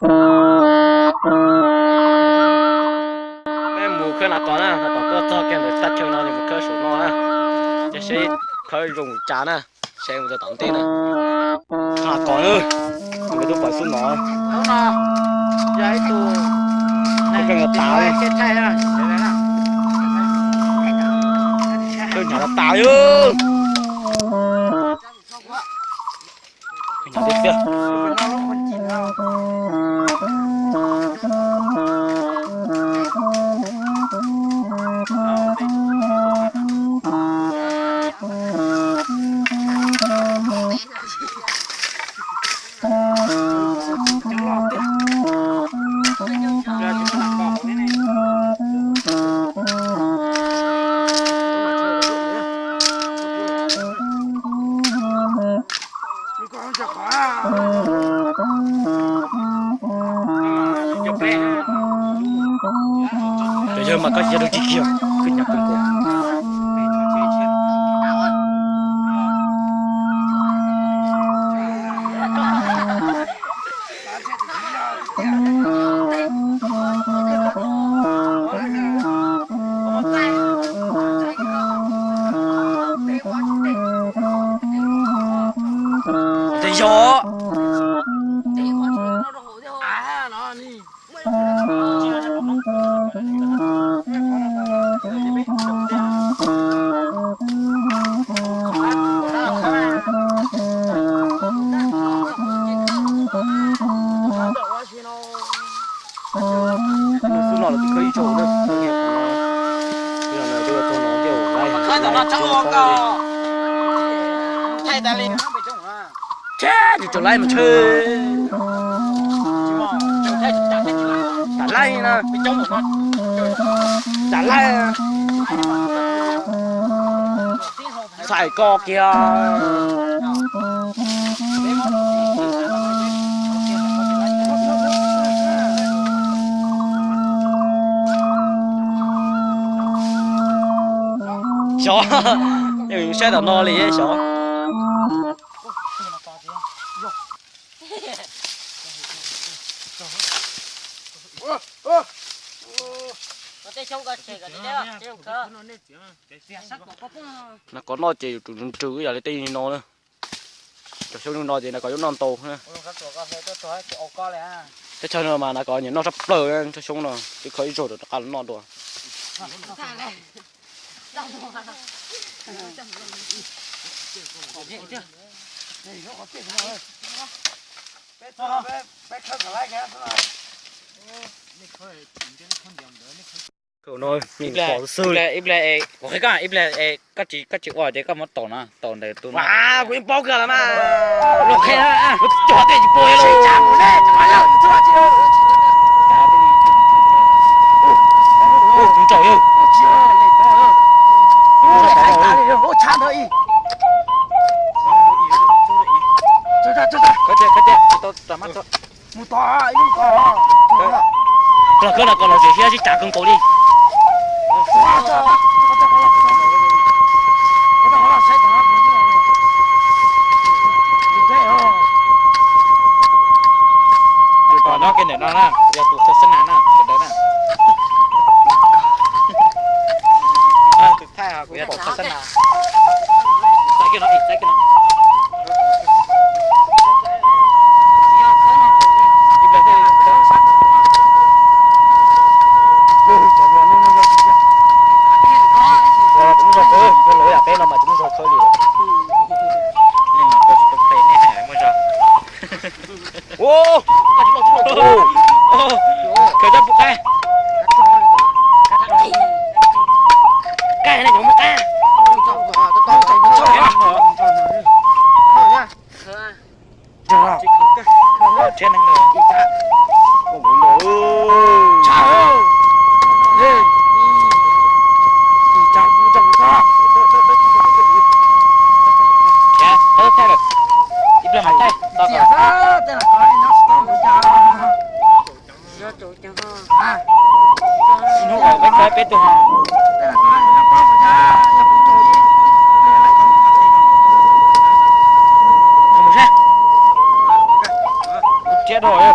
Peb mus khawb nas qos na, nas qos tuaj txog kiag ntawm thaj chaw no ces mus khawb saum no na. Ces seb khawb zoo li cas na, seb mus rau tom ntej na. Nas qos na, tus tub pom xub no. Kawg nkaus tas, kawg nkaus tas li. Kawg nkaus tiag tiag. Cov yawg mas koj tsis yog dab tsi kiag, koj nyav kawg nkaus. Tes yog Xub no los twb khawb ib zaug na, thaij tam no tsob ua koj thaij tas li. Tsheb, tsis tau laib mas tsheb. Tam laib na. Tam laib. Txhais koj kiag. Xyov, saib tom no li xyov. Nas qos noj ces yuav tsum nrws ib yam li tej no na. Cov xyoob no ces nas qos yuav noj ntau na. Teb chaws no mas nas qos nyiam noj tshaj plaws, tsob xyoob no twb kho ib zaug rov qab los noj dua. Ib pliag, ib pliag, koj tsis, koj tsis ua ces koj muab tom na, tom ntawm tus no. Kuv yeej paub kawg los mas. Los qhia, kuv cov tej tsis pub los. Kuv nraum yog. Mus tom, mus tom, ib lub tom. Txog kawg los kom los tseem siab sib cav kawg nkaus li. Tus tom nyob kiag ntawm no na, yog tus khos xab nas na, sawv daws na. Tus thaij kuv yog tus khos xab nas. Txaij kiag no, txaij kiag no. Tus muab zog khawb, yog lawv yam peb no mas tsis muab zog khawb li. Nej mas koj tsis tau phem, nej hais muab zog. Khaws coj pub qaib. Qaib ne, cov muaj qaib. Tshiab neeg na. Ib pliag mam thaij. Hnub peb tug ho. Mus seb. Kuv thiab dhau.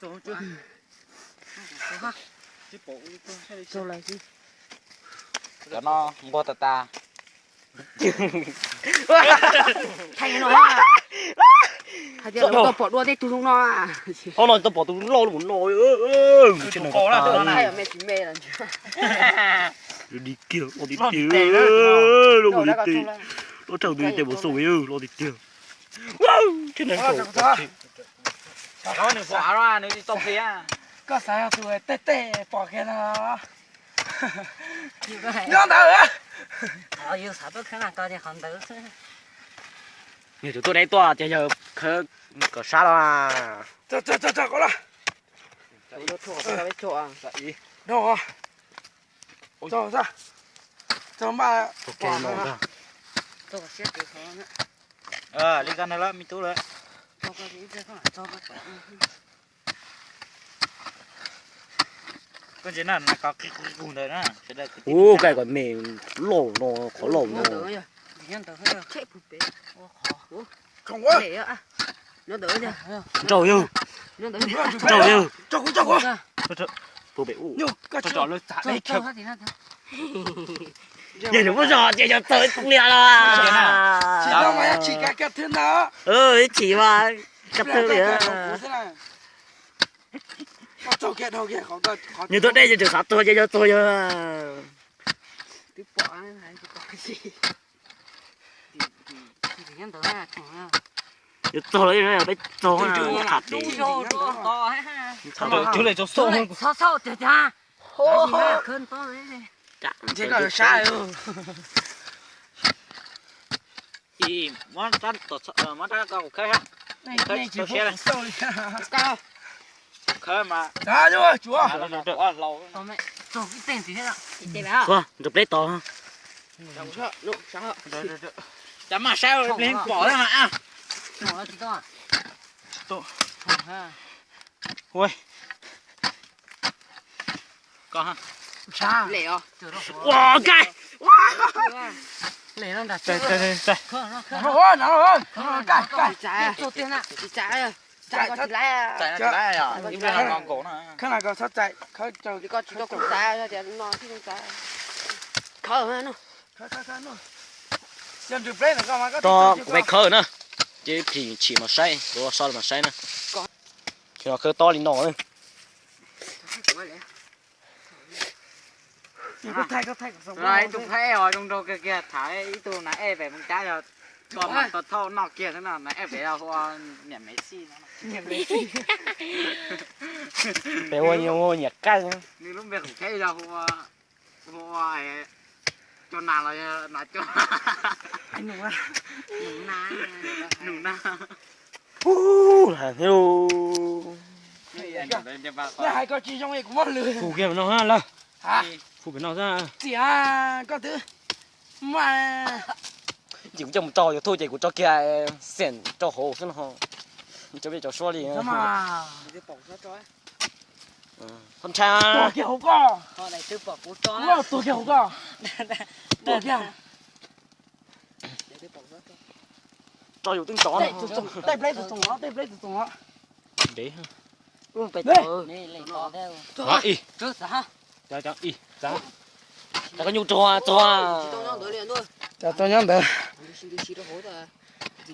Cov no nquag tas tas. Hais tias lawv tau pom dua tej tug zoo no. Ob no tau pom tus loj loj no. Di kiag, loj tiag tiag, loj tiag tiag, loj tshaj tus tej pom xu, loj tiag tiag. Koj xav yog tus tej tej pom kiag no. Nyob ntawd. Yog tus tuaj deb tuaj ces yog khawb kom sab los. Li koj nag lawm me tub lawm. Koj ntsia na, nas kos qig qig qug ntawd na. Ub, kaij kom me loj no, qhov loj no. Nrau yawg, nrau yawg. Yog nws muab zog ces yog txog ib tug liam los. Ib chim mas kab thwb li. Nws tuaj deb ces tseem xav tuag ces yog tuag yog. Yuav txog lawm, peb txog tham tes. Muab rab ko khawb, khawb siab. Khawb mas. Txog ib teeg txiv thiab. Nrog pleb tos. Cas maj saib ple pom thiab mas. Ua kaij. Txhob txais, kuv peb khawb na, ces plis chim mas saib, kuv so mas saib na. Khawb tob li no. Ib tug peb os zoo nraug kiag kiag, tham ib tug nas ej pem Moos Cab yog tso mas tau thauj noj kiag xwb no, nas ej pem yog hu ua niam Messi no. Pem ua niam Qaij. Nws lub npe qhov theb yog hu ua, hu ua Cov nas los yog nas cov, nus na. Hu, hais koj tsis zoo kuv muab lwm. Hu kiag pem no lawm. Hu pem no xwb. Txiv, koj twb muaj. Ces kuv coj mus rau YouTube ces kuv tso kiag xiam rau hauv xwb no. Cov peb cov suab li. Txhob ntshai. Tuag kiag hauv koj. Tuag kiag hauv koj. Tuag kiag. Tso yus twb ntov. Tej pleb tus txoos os, tej pleb tus txoos os. Ntev. Ib, tas koj nyuj tsuag tsuag. Tau nyob ntawd.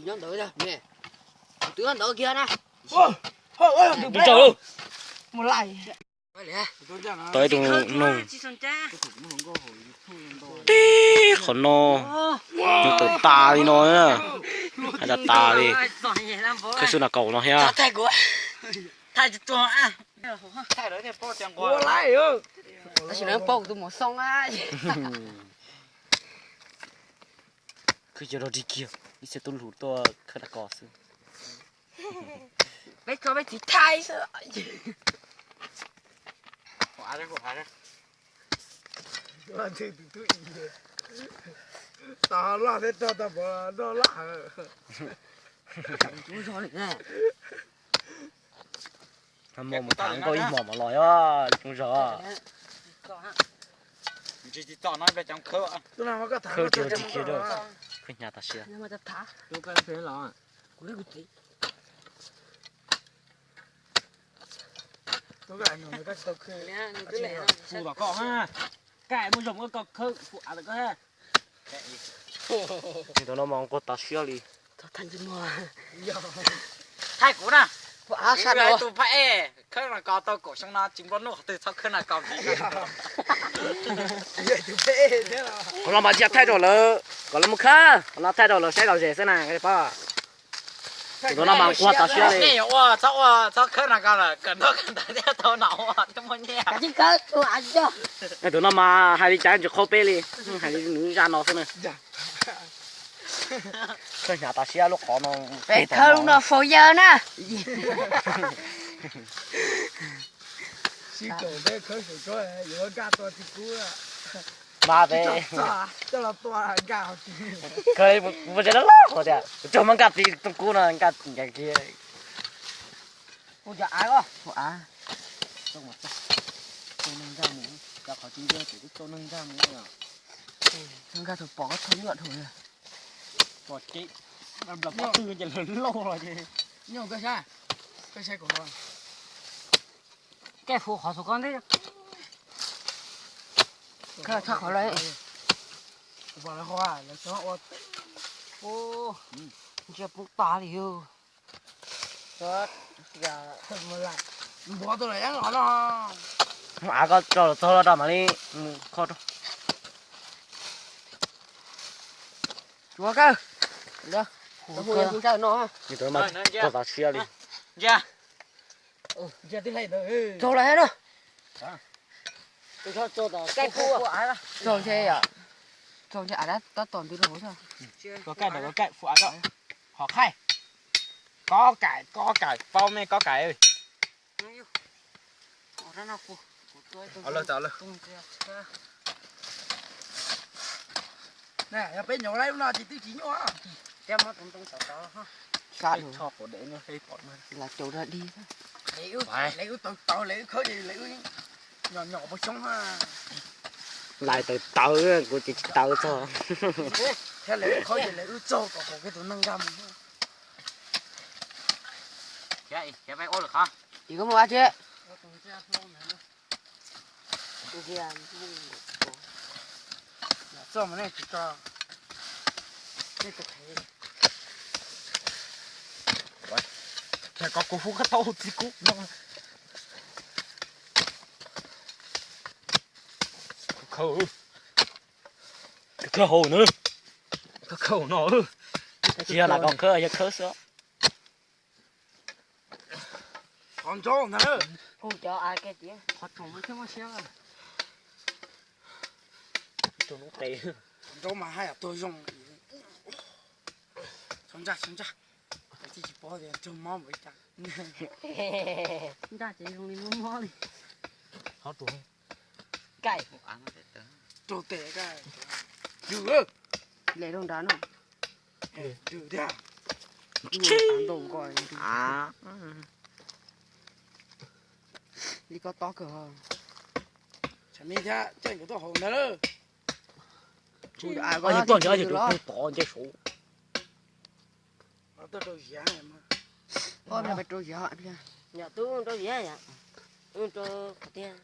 Nyob ntawd kiag na. Tau ib tug noog tib qhov no, nws tawm tas li no, hais tas tas li. Khawb xwb nas kaum no thiab. Khawb cov rog rig kiag, ib txhia tub lug tuaj khawb nas kaum xwb. Peb koj peb txiv thaib xwb. Tau loj thiab rog tau pov noj loj. Hmo mus tham nkauj ib hmos mam los yog li coob zog. Khawb tsis tau tig kiag, khawb hnyav tas siab. Hu tom koj, Kaim, muaj zog muab koj khawb fu av tom koj. Tus no mas nquag tas siab li. Thaij kuv na. Tus phab ej khawb no ko tau kaum xyoo no tsis nplua nuj qhov twg txhob khawb no ko. Qhov no mas tsis thaij rau lawv kom lawv mus khawb, qhov no thaij rau lawv saib lom zem xwb na. Tus no mas nquag tas siab li. Ua txhob ua, txhob khawb no ko lawm, kawm ntaub kawm ntawv thiab tau nom ua thiab muaj nyiaj. Tus no mas hais li cas tsis qhuab peb li, hais li nws zaj no xwb na. Khawb hnyav tas siab lub qhov no. Peb khawb lub no faus yawg na. Sib koom peb khawb saum tsuab yuav nkaj tua txiv kub. Mas peb coj los tua nkaj hauv txiv. Khawb li mus tsev loj loj tias kuv coj muab nkaj txiv tub kub no nkaj ncaim kiag. Hu cov av os, hu av. Coj neeg nkaj mus, cov qhov tsis ntse ces twb coj neeg nkaj mus. Nkaj thaum pom koj thaum nyuaj dhau li. Pom ces nplas pob tw ces lawv lauj los ces. Nyuaj koj saib, koj saib kuv. Koj fu qhov saum koj ntej. Koj tshaj qhov lawm. Pom lawv qhov lawv txhob ua. Ntsia poob tas li yog. Npuav tus lawm yeej qhov no. Av koj tso los txog los rau mam li kho rau. Tsuav kawg. Tsuav tas siab li. Tsuav lawm no. Tsuav ntshe, tsuav ntshe av tab tom ntws rau hauv. Koj kaij ntawm koj kaij fu av, hom khaij. Koj kaij, koj kaij, paub me koj kaij. Yog peb nyuam laib lub no ces twb tsis nyuaj. Sab lug, las caum rau dig. Lawv wb tau tau lawv wb khawb ces lawv wb nyom nyom pua xyoob. Lawv tau tau, kuv ces tsis tau txog. Thiab lawv wb khawb ces lawv wb txog kom haum kiag tus neeg nkag mus. Ces koj mus ua tsi? Txoj mas nej tsis tso. Ces koj kuv hu koj tau txiv kub no. Khawb, khawb hauv na. Khawb hauv no. Tsis yog lam kom khawb, yog khawb xwb. Qhov ntsaub ntag. Hu cov av kiag tias qhov tsoom mas thiaj muaj siab. Qhov ntsaub mas haj yam tuag zoo. Txhob ntsaj, txhob ntsaj. Tsis paub tias raug mob npaum li cas. Ntsaj ces zoo li mob mob li. Qhov tsoom kaij, raug tes kaij. Dwm, le rau nrad no. Dwm tiag. Ntau nkaus. Li koj tob kawg. Tsam me thiab coj yuav tuaj hauv ntawd lawm. Tuaj nrad, tuaj nrad nce saud. Rau ziav, rau ziav, yog tub rau ziav yom, rau qhov tiag.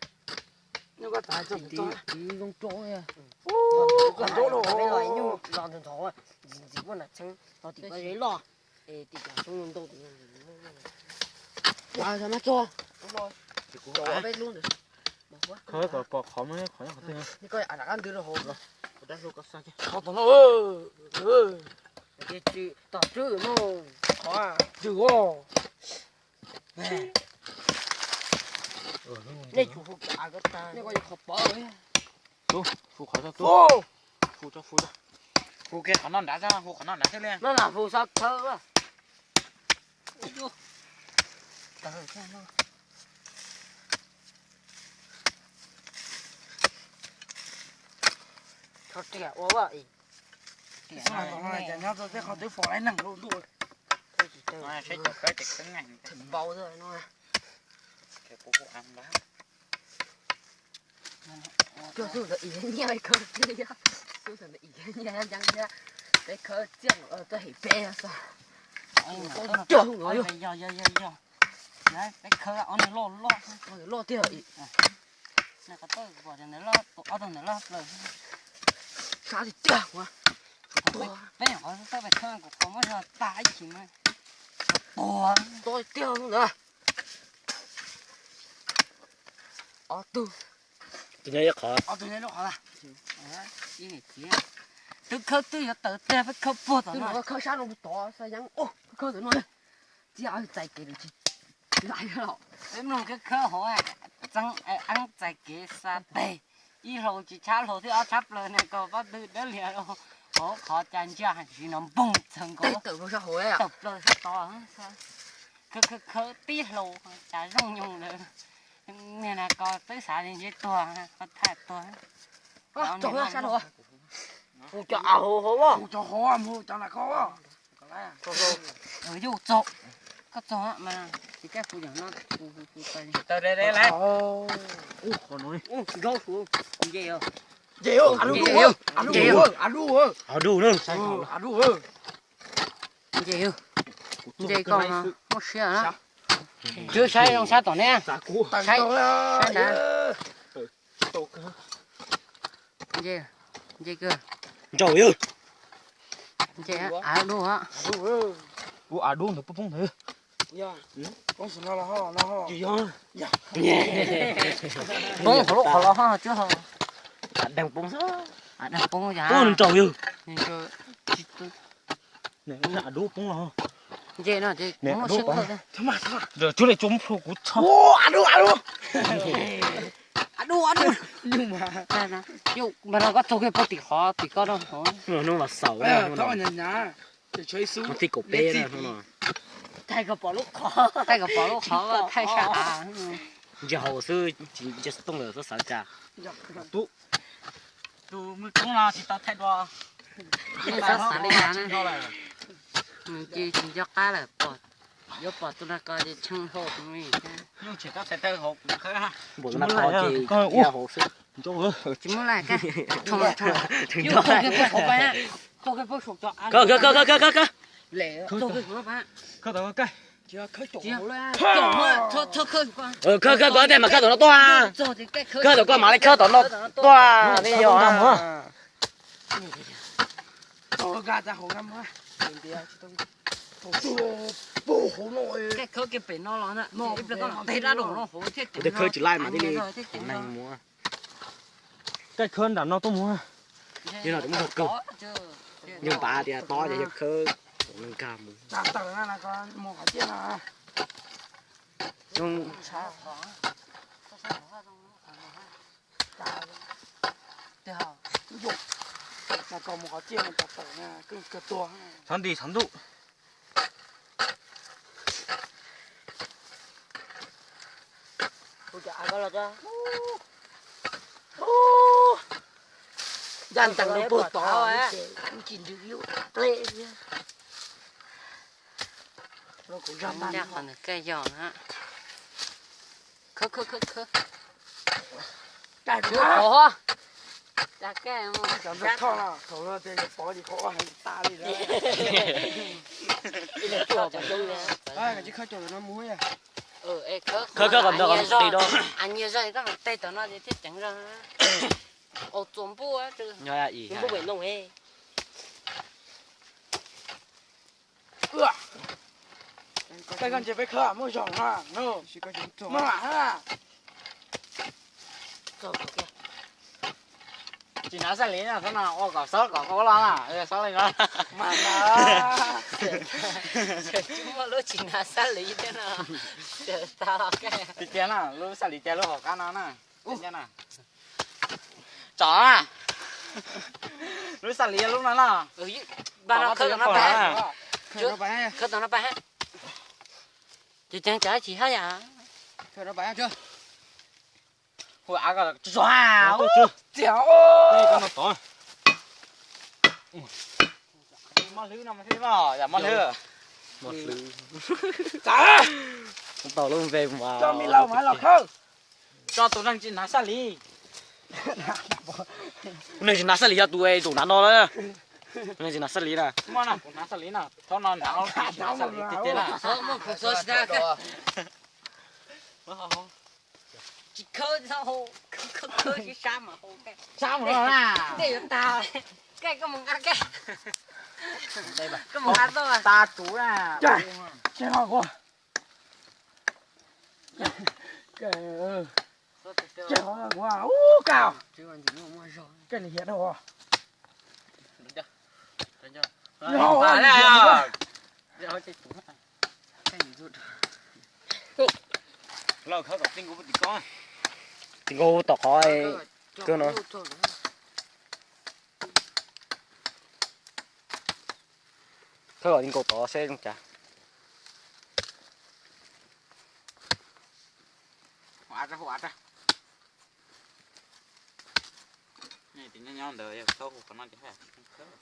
Zoo rau, peb los nyuj los ntxhov ntxhov, ntxim ntxim muaj nas tshee, los tim koj zeb loj, es tim cov xyoob ntau ntau. Peb lub ntawd. Khawb kom pom qhov muaj qhov nyob qhov twg. Koj rov qab ntws rau hauv. Qhov tom no. Tom tswm no. Qhov tswm os. Nej tsum hu cov av ko tag, nej ko yog qhov pov. Hu qhov tso, hu tso, hu tso. Hu kiag qhov no nrad, hu qhov no nrad thiaj li. No na hu xov thawj. Tawg thiab no. Thov riam ua vaj ib. Tiam no nyob rau tej qhov twb pom laib neeg lub ntuj. Saib cov khawb ces khawb nqaij. Npau no. Coj xub ntawd ib nyiaj khawb txiaj, xub ntawd ib nyiaj nceeb thiab, peb khawb txiaj tuaj hem peb xwb. Yog yog yog yog, peb khawb ob nws loj loj, loj tiag. Qhov tawj pom tus ntawd loj, tus ob tug ntawd loj plaws. Sab tiag tiag. Peb nyuam qhuav xub thawj pem khawb kuv qhov muab zog tag ib chim mas tuag. Tuag tiag ntawd. Ob tug. Tus nyob ib qhov. Ob tug nyob ib qhov. Twb khawb twb yuav tawm tiag, peb khawb puag tom no, khawb sab no tod xav yeeb, khawb ntawm no. Txiv txais kev tsis lais los. Peb mloog khawb khawb hauv, txeeb eeb txais kev xa tes. Ib hlau tsis tshab hlau thiab ob tshab plaws ne, koj pob tw dawb lias hauv qhov cas ntsiag tsis no npoog txhawv nkaus. Tawm plaws sab tod. Khawb khawb khawb tib hlau cas zoo nyoos lawm. Niag na ko twb xav li ntshe tuag, qhov thaj tuag. Cov hauv hauv, cov hauv mus cov na ko. Yuj txog, koj txog mas tsis kaj kuv yam no. Tau de de lawm. Nce, nce, a lub, a lub, a lub, a lub. Nce, nce koj muaj siab na. Twb saib zoo sab tom ne. Saib, saib nrad. Nce, nce kawg. Ntsauj yawg. Nce, av dub. Kuv av dub ntawd poob poob ntawd. Poob qhov lub qhov los ho tsis ho. Av deeg poob xwb. Av deeg poob yog. Ntsauj yawg. Av dub poob los. Nce no ces muaj siab kawg. Tsuas li tsuas muab plhu kuv tso. Av dub, av dub. Av dub, av dub. Mas no koj txog kiag puag tim qhov tim koj no. Hnub no xaus, hnub no tib kaum peb no. Thaij kom pom lub qhov, thaij kom pom lub qhov, thaij sab av. Ntsia hauv xwb, tsis ntsia xov tooj lawm, txhob xav cas. Tus mwj koob no tsis tau thaij dua. Txhob xav li cas na. Ces tsis nco qab lawm, yuav pom tus no ko ces tshee hauv tus no. Npum tus no ko ces hauv xwb. Tsis muaj laj kab. Khawb khawb koj tej mas khawb tom no tuaj. Khawb tom koj mam li khawb tom no tuaj li yog. Kuv tej khawb tsis laij mas thiaj li neeg mus. Tej khawb nram no tuaj mus. Yog no muab kawg. Yog npav tias tob ces yog khawb neeg nkag mus. Txhob nti txhob ntuj. Ncaj ntees rau puag tod ces tsis ntsws ib pleb thiab. Ncaj qhov ntawd kaj yog na. Khawb khawb khawb khawb. Cov ntawd thoj no thaum no tias yuav pov li qhov ua heev tas li lawm. Koj tsis khawb cov ntawd no mus. Khawb khawb kom ntawd kom tis rau. Nyias zog koj mus teg tom no ces thiaj ceev zog. Au txuas npuj, npuj pem no. Peb koj ntsia peb khawb muaj zog na. Muaj lam na. Tsis hnav xaj li no, ua kom xob kom qau los na, xob li no. Tsis muaj lub tsis hnav xaj li thiab no. Tiag tiag na, lub xaj li tiag lub hauv qab no na. Tsom na. Lub xaj li lub no na. Khawb tom no pab. Khawb tom no pab. Ces ceev tsam tsis haj yam. Hu av ko tso. Txias. Mob hlwb no, yam mob hlwb. Mob hlwb. Tau lub npe mas. Tso me laus mas los khawb. Tso tus neeg tsis hnav sab li. Neeg tsis hnav sab li yog tus zaum nrad no na. Neeg tsis hnav sab li na. Muaj no, kuv hnav sab li na. Thaum no hnav sab li tiag tiag na. Tsis khawb, khawb sab mas hau. Sab mas hau na. Tej yuav tag. Koj mus nqa koj. Koj mus nqa tau. Tas tus na. Tsis hau kuv. Tsis hau kuv ub koj. Koj lim hiam dhau. Tij nkaus tom qhov kawg no. Khawb kom tij nkaus tod seb zoo cas. Nyob ntawd yog tau hu qhov no ces haj yam khawb.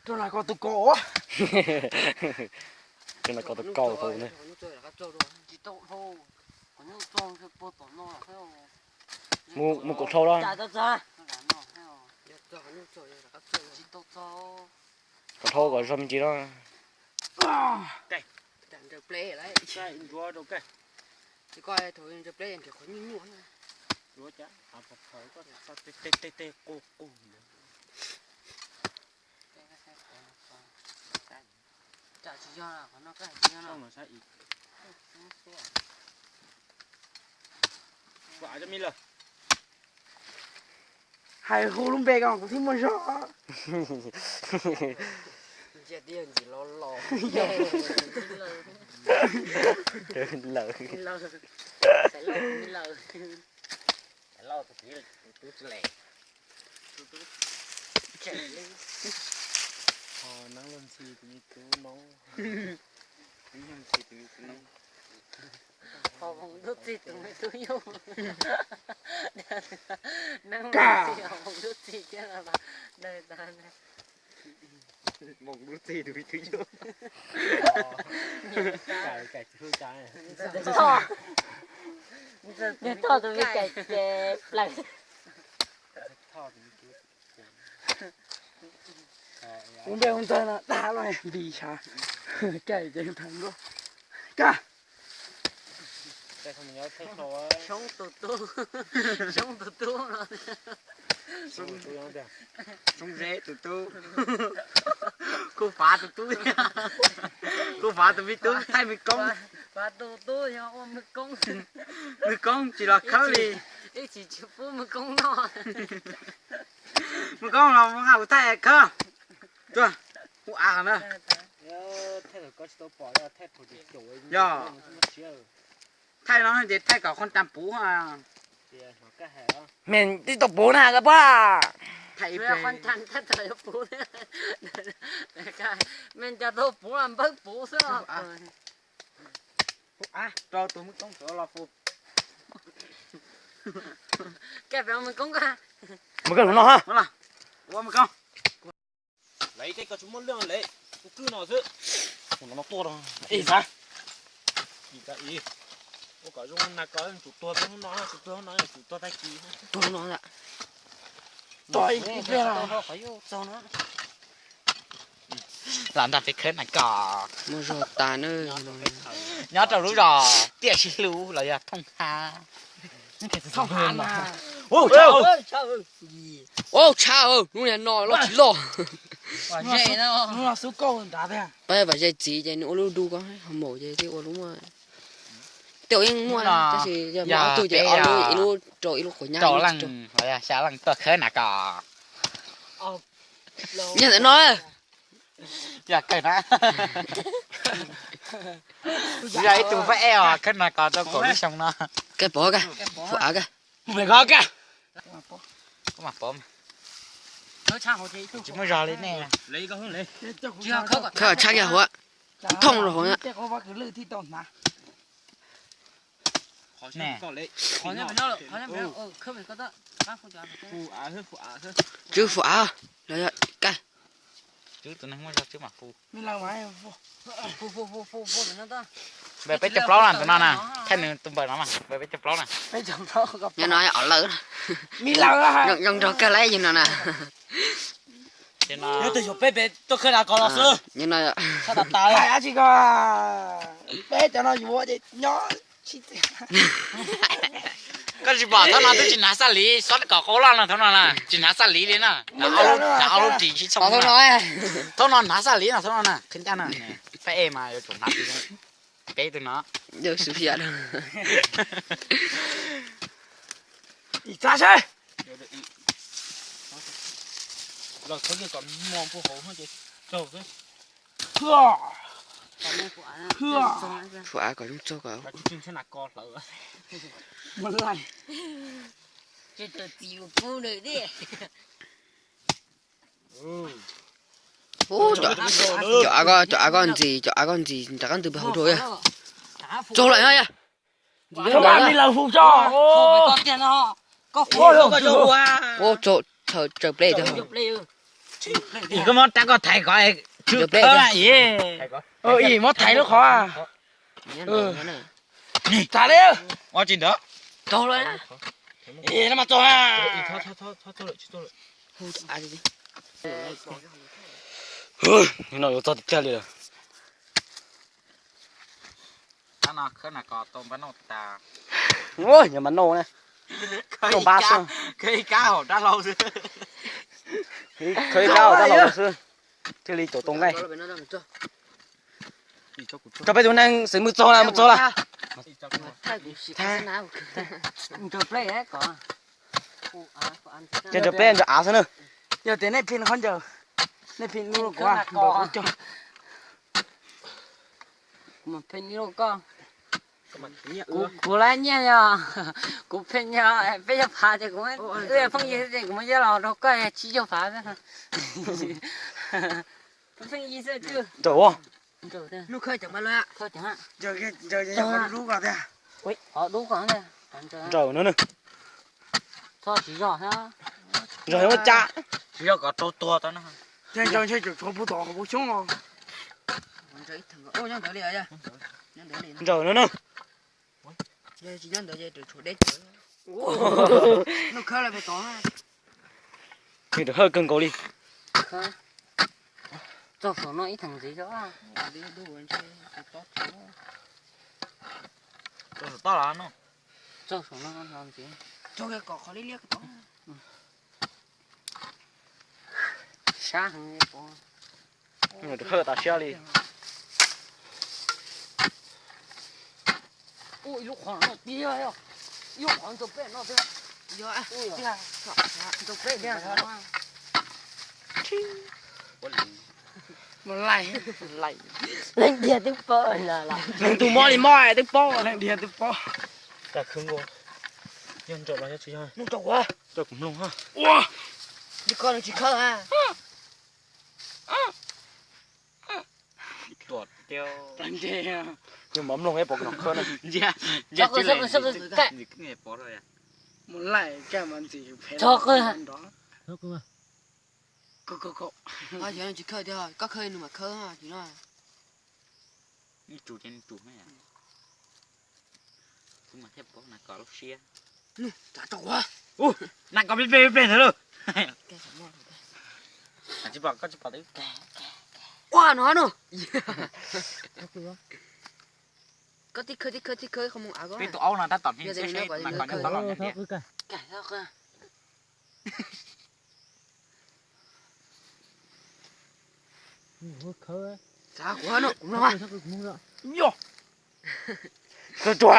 Rau na koj tus kaus. Rau na koj tus kaus tus ne. Mus, mus kaus dhau los. Kaus dhau kom zoo me ntsis no. Hais hu lub npe ko kuv thiaj muaj zog. Lawm. Ho neeb luag ntxhi tus me tub noob. Neeb luag ntxhi tus me tub noob. Ho voos ntuj txig tus me tub yug. Neeb luag ntxhi ho voos ntuj txig thiab los daws tas. Voos ntuj txig tus me tub yug. Niag thoj tus me kaim ces plaws. Kuv npe hu ntxawg no dag los npis xyav. Kaim ces thav nkuaj. Kab. Xyoob tus tub, Xyoob tus tub no. Xyoob Zeb tus tub. Kuj Fav tus tub. Kuj Fav tus me tub thaij Mej Koob. Fav tus tub yog ua Mej Koob. Mej Koob tsis los khawb li. Ib tsis tsis pub Mej Koob noj. Mej Koob los mus hauv thaij khawb. Tuaj, hu av na. Yog, thaij no ces thaij kom qhov ras puv. Me tib tau puv na koj pab. Thaij ib pliag. Me cov tau puv los npawg puv xwb. Rau tus Mej Koob sawv los fu. Koj pem Mej Koob koj. Mej Koob no ha. Ua Mej Koob. Lawv tej ko tsis muaj lwj le, kuv kwj no xwb. Ua no tuaj no. Ib xav. Ua kom zoo na ko, tsum tuag hnub no, tsum tuag hnub no, tsum tuag tag kis. Tuag hnub no. Tuag ib pliag. Los nrog peb khawb na ko. Muaj zog tas na. Nyob rau lub zos Tiaj Sib Hlub los yog Thooj Hav. Thooj Hav mas. Ua tshav, hnub niag no loj tsis loj. Pab vam zej txiv ces nws ua lub dub ko, ho maum ces thiaj ua lub muaj. Tej ua yeej muaj tab sis yog ob tug ces ob lub, ib lub rau ib lub quav nyab. Xya leej tuaj khawb na ko. Nyob ntawm no. Yog kawg na. Yog ib tug pab ej os, khawb nas kos tau kaum lub xyoo no. Koj pov koj, fuam av koj. Koj mam pov. Tsis muaj zog li nej. Khawb tshab kiag huv, thooj rau huv. Tswb fuam av, los yog koj. Tswb tus neeg muaj zog tswb mam fu. Npawg peb caug plaub na tus no na, thaij nws tus npawg no mas npawg peb caug plaub na. Nyob no os lawm. Zoo nrog kawg lawm yog no na. Nyob twg yuav peb pem tuaj khawb nas kos los xwb. Nyob no. Peb cov no yuav ces nyob. Koj tsis pom thaum no twb tsis hnav xaj liv, xob kom qau loj no thaum no na, tsis hnav xaj liv li na. Hnav ob lub ris sib txhooj no. Thaum no hnav xaj liv no thaum no na, qhib ncaj no. Pab ej mas yuav tsum hnav peb tus no. Yog xwb phiaj. Ib txaj seb. Los txhob kom mos puag hauv no ces raug xwb. Fuam av kom zoo txog kom. Cov av ko, cov av ko ntxim, cov av ko ntxim rov qab ntws pem hauv rau yog. Tsaug lawm no yog. Ntxim lawm. Ua tsaug, tsaws pleb tiag. Koj muab rab koj thaiv ko. Ib muab thaiv lub qhov. Tag li. Ua tsis ntawd. Tsaug lawm. No yuav txog tiag tiag li lawm. Tab no khawb nas kos tau npab noj tas. Ua, yog mas noj na. Noj npab xwb. Khawb ib kab hauv dab laug xwb. Khawb ib kab hauv dab laug xwb. Thiaj li caum tau nqaij. Tso peb tus neeg xwb mus txog lawm, mus txog lawm. Ces ncaws pleb ncaws av xwb na. Yog tias nej phi qhov ncaws, nej phi lub kuv, ncaws kuv cog. Kuv lab nyiaj yog, kuv pheej yog peb caug phav ces kuv, wb pheej yig xwb ces kuv muab coj los rau koj tsib caug phav xwb. Pheej yig xwb. Ncaws, ncaws, ncaws, ncaws no na. Tsis zog, zog muab cab. Tsis zog kom rau tuag tau na. Ncaws ntshe tshuav puag tom hauv paus xyoob os. Ncaws no na. Nws hawj kawg nkaus li. Txog saum no ib theem ntxiv xwb. Txog saum toj los no. Txog saum no no ntxiv. Txog kom qhov liab liab ko. Sab heev li. Hawj tas siab li. Ua ib lub qhov no tiag, ib lub qhov ntxaug peb no tiag. Ntxaug peb tiag. Leej tiag twb paub. Leej twg mob li mob twb paub, leej tiag twb paub. Yog nraum los yog tsis yog? Nraum kuv. Ua, nws tsis khawb a. Yog mov mloog pom no khawb na. Mus laij caj mas ntxim phem nrov. Tsis khawb tiag, koj khawb nws mam khawb no. Ib tsum ces nws tsum na. Kuv mas thiaj paub nas kos lub siab. Nas kos peb peb peb ntawd lauj. Tsis pom, koj tsis pom. Ua no no. Koj tib khawb tib khawb tib khawb qhov muag av ko. Peb tus aub no tab tom hneev siab seb nas kos nyob tod los nyob tiag. Txav kuv no, kuv no. Yog. Txog txog.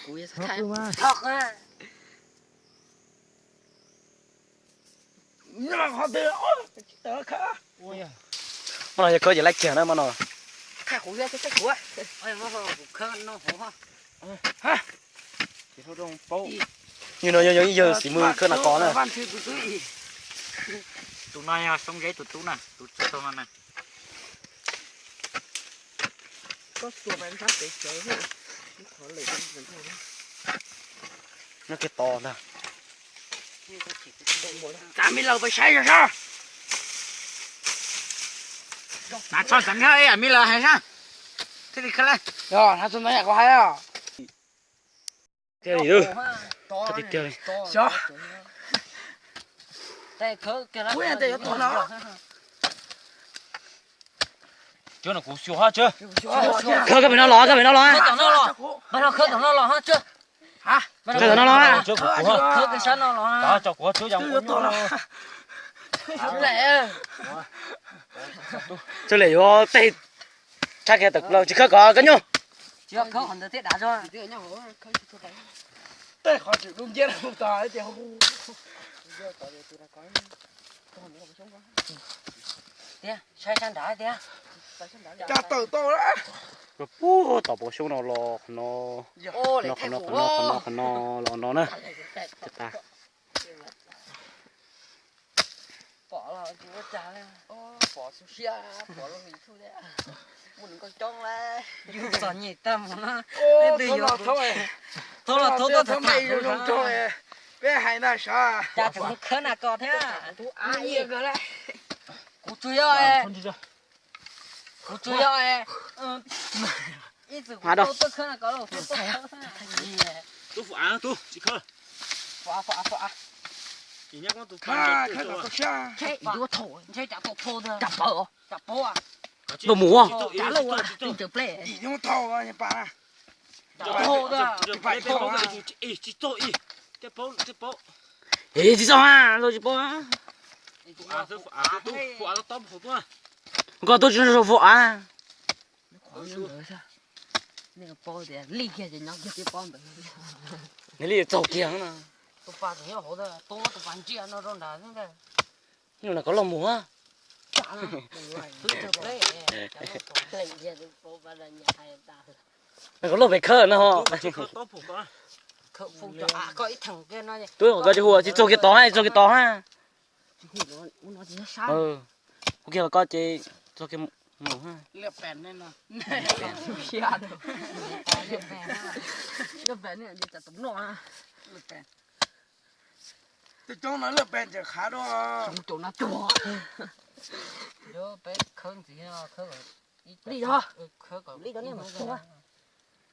Kuv yog txhob thaij. Qhov twg, tsis tawm khawb. Maj no yog khawb ces laij kiag na maj no. Yus no yog ib yawg xib mws khawb nas qos na. Tus no yog Soob Zeb tus tub na, tus txog no na. Nyob kiag tod ntag. Txav me laus pais saib zog sab. Hnav tsho ntxeev thiab, me laus hais sab. Thiaj li khawb lawm. Hnav tsho ntxeev yam kuv hais. Tiag li, tiag li. Xyov. Kuv yuav tos no. Khawb koj pem no los, koj pem no los. Khawb tom no los. Khawb tom no los. Txawj li yuav tej tshab kiag tawm plaws tsis khawb kom koj nyuj. Tej qhov tseem dub nciab mus tod tias hu. Tiag, saib sab nrad tiag. Cas tawm tau. Puag tom Pov Xyoob no los qhov no, qhov no, qhov no, qhov no, qhov no los no na. Pom los tsis ua cas li. Pom xu siab, pom lub hwm tsuj thiab. Muaj nws nkauj coob li. Yus txom nyem tag mus no. Leej twg yuav thoob los thoob tuaj tham tham zoo zoo. Peb hais na sav. Cas tseem mus khawb nas kos thiab. Kuv tsuas yog, kuv tsuas yog ib txwm kuv tau tuaj khawb nas kos los kuv tuaj khawb xwb. Tub, fum av tub, tsis khawb. Fum av, fum av, fum av. Ntshe cas tau thau, cas pawv, cas pawv. Tau mus, cas lauj, tsis tau pleb. Tsis tau, tsis tau, tsis paub, tsis paub. Tsis tau, tsis paub. Koj tuaj tsis tau fum av. Nws li txaug kiag na. Tus pas tseem nyob hauv, tus pas ntsia no rau nrad xwb ntag. Nyuj na koj los mus a. Koj los pem khawb no. Tub, koj tsis hu tsis txog kiag tod ha, tsis txog kiag tod ha. Hu kiag los koj ces txog kiag mus ha. Tej coob no laj pes ntawm qhav dua. Li os, li os nej mas tub.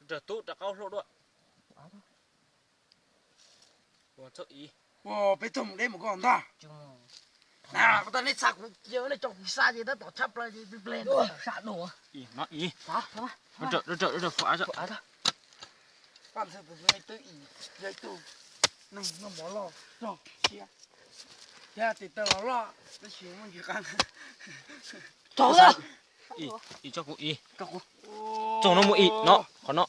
Rau tub rov qab hlub dua. Ua peb txog mus deb mus koj ntag. Na, koj tau nej txha kuv cia nej tso kuv xa ces tab tom tshab plaws ces pliag pliag. Sa dua. Ib, no ib. Rau, rau, rau, rau, fum av. Paj ntxhw tus me tub ib, yog ib tug neeg noj mov loj rog siab. Thiab tes taw los loj, tab sis muaj ntsis qab. Txog, ib tso kuv ib. Txog no mus ib no, qhov no.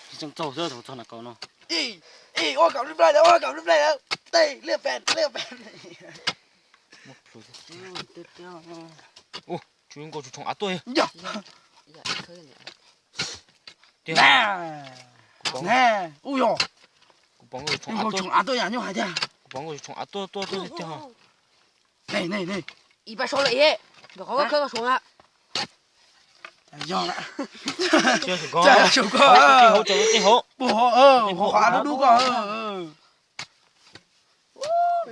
Tsis txog xwb, txog na kaus no. Ib, ib, ua kom plij plaj, ua kom plij plaj, tej liaj pes, liaj pes. Ua, tsum nkaus tsum tshoom av tuaj. Kuv pom nkaus tsum tshoom av tuaj, kuv pom nkaus tsum tshoom av tuaj tuaj tuaj tiag. Ib pab sau lawm ib, qhov khawb suav na. Yog lawm. Hauv, hauv, hauv, hauv, hauv av dub dub ko.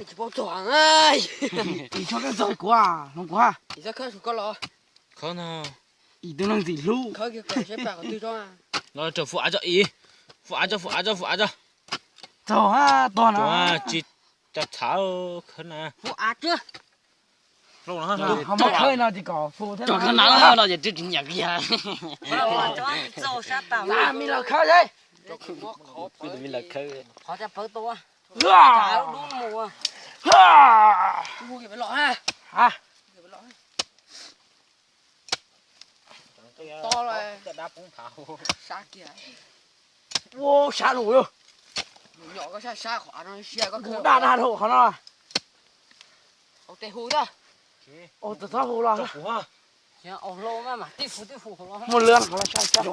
Tsis paub txog. Ib tsob khawb txog kuv, hloov kuv ha. Ib tsob khawb txog koj los. Khawb no. Ib tug neeg ntxim hlub. Khawb kiag kom seb pam qhov twg tso. Los raws fum av tso ib. Fum av tso, fum av tso, fum av tso. Txog ha, tog na. Tsis tau txhav khawb na. Fum av tso. Ho mas khawb no tsis kom fum thiab. Tso khawb na no ces twb tsis nyiam kiag. Tso mi los khawb li. Kuv tus me lawv khawb. Qhov caj pawv tau. Dub mus. To lawm. Sab kiag. Ua sab lus lawm. Nyom koj sab sab qhov av no siab koj khawb. Daj daj dhau qhov no. Ua tes hu tag. Ua tes txhob hu los. Mus lwm qhov los saib saib.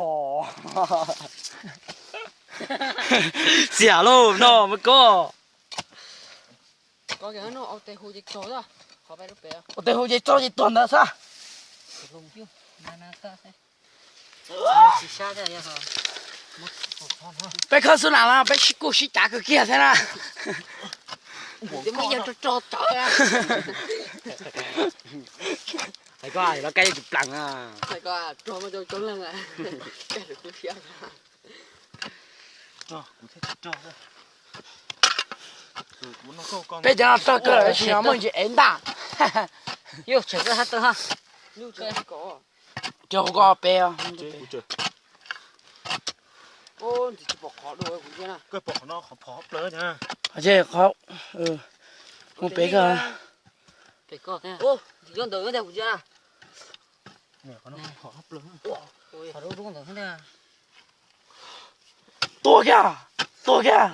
Xiam lauj no mas koj. Ua tes hu ces txog ces tuag ntawd xwb. Peb khawb xwb na los peb sib kuj sib cav kawg kiag thiab na. Hais koj los kab yeej tsis plees na. Peb cov no txog kawg tab sis muaj ntsis ev ntaj. Yus tshem koj hab tawg ha. Cov hu koj peb. Qhov no qhov phom plaws. Qhov, mus pem koj. Pem koj thiab. Ntawm kuv cia. Tuag kiag, tuag kiag.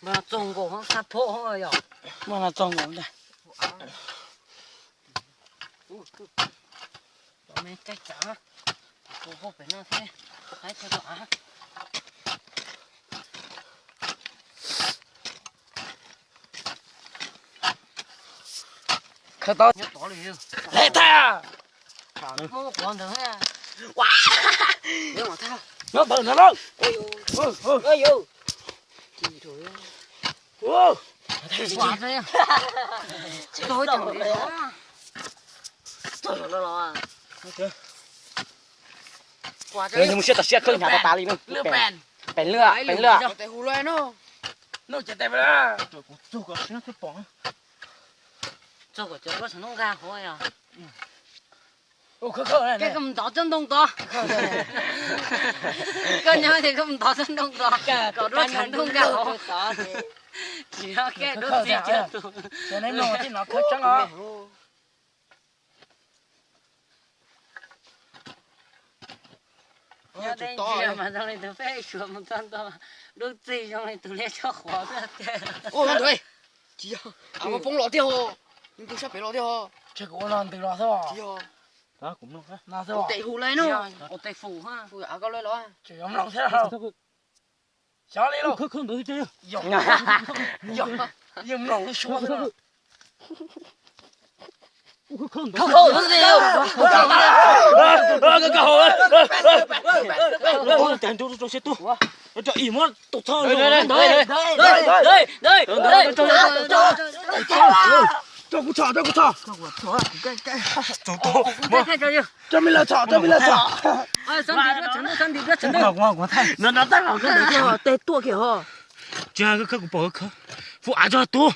Mas txog nkaus hab sab phob yog. Mas txog nkaus ntag. Cov me caij tsav, kuv hauj pem no thiab, haib tag tom av. Khawb tau. Nyob tod li. Lej tag. Muab quav ntawd. Nyob ntawd no lauj. Mus siab tas siab khawb hnyav tas tas li na. Pem lwj, pem lwj. Koj mus ntov tsob ntoo tod. Koj nyob ces koj mus ntov tsob ntoo tod kom duab tshav ntuj nkag hauv. Tsis yog koj duab txi cawv tus. Nyob tej ntsia mas zoo li tus peb suav mus txog ntua, duab txi zoo li tus liab tshob qhuav xwb tiag. Tsis yog, poob los tiag os. Nws tus sab pem los tiag os. Kuv ua no ntws los xwb. Tsis yog. Ua tes hu lawm no. Ua tes fum ha. Fum av koj lawm los. Tseem yuav mloog thiab. Xyov li lauj. Yeej mloog lub suab xwb. Rau kuv txhom, rau kuv txhom. Rau me lawv txhom, rau me lawv txhom. No no tab los koj ntawd thiab, tej tuaj kiag ho. Tsis, khawb kuv pom khawb. Fum av tso tus.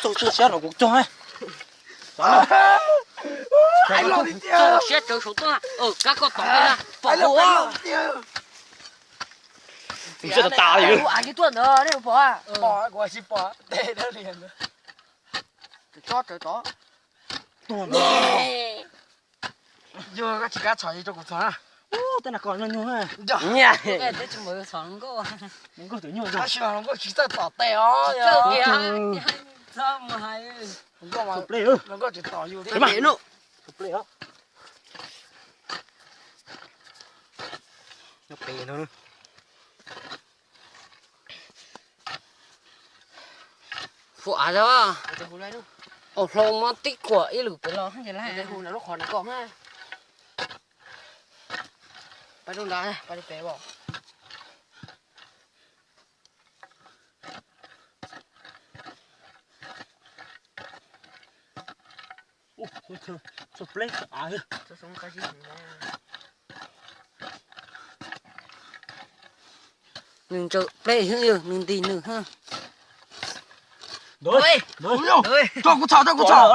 Txog siab los kuv txog. Siab tsawv saum tuaj, kab koj tom pom kuv. Siab tas tas li. Kuv av tuaj ntawd nej pom, pom kuv tsis pom. Tso tsawv tod. Yog koj tsis kav txhom ces rau kuv txhom na. Ub, tej no koj nyuaj nyuaj. Tab sis mas hluas nkauj tsis txawj tom tes os. Hluas nkauj tsis tom yus thiab. Fum av os. Au hlau muab tib kuam ib lwm pem los. Pais rau nrad, pais rau pem os. Tshav pleb av. Nws ntsaws pleb xwb, nws nti nws ha. Rau kuv txhom, rau kuv txhom.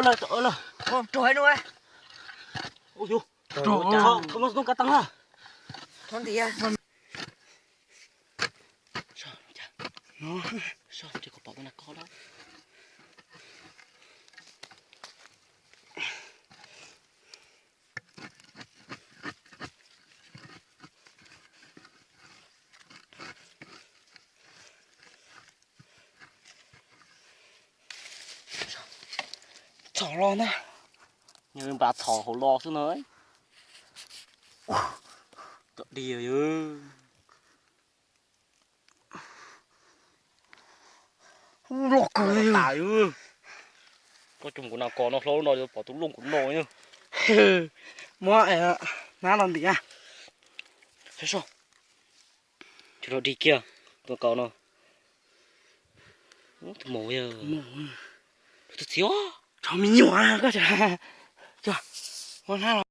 Txhom los ntag. Npaj txhom hauv los xwb no. Txom dig yog. Loj kawg li. Koj coj kuv nas kos no hlo no yuav pom tus loj kuv no. Muab nab los ntim. Tsis los dig kiag tus kaus no. Tus maum yog. Tus txiv. Tsov me nyuam koj. Muab nab los.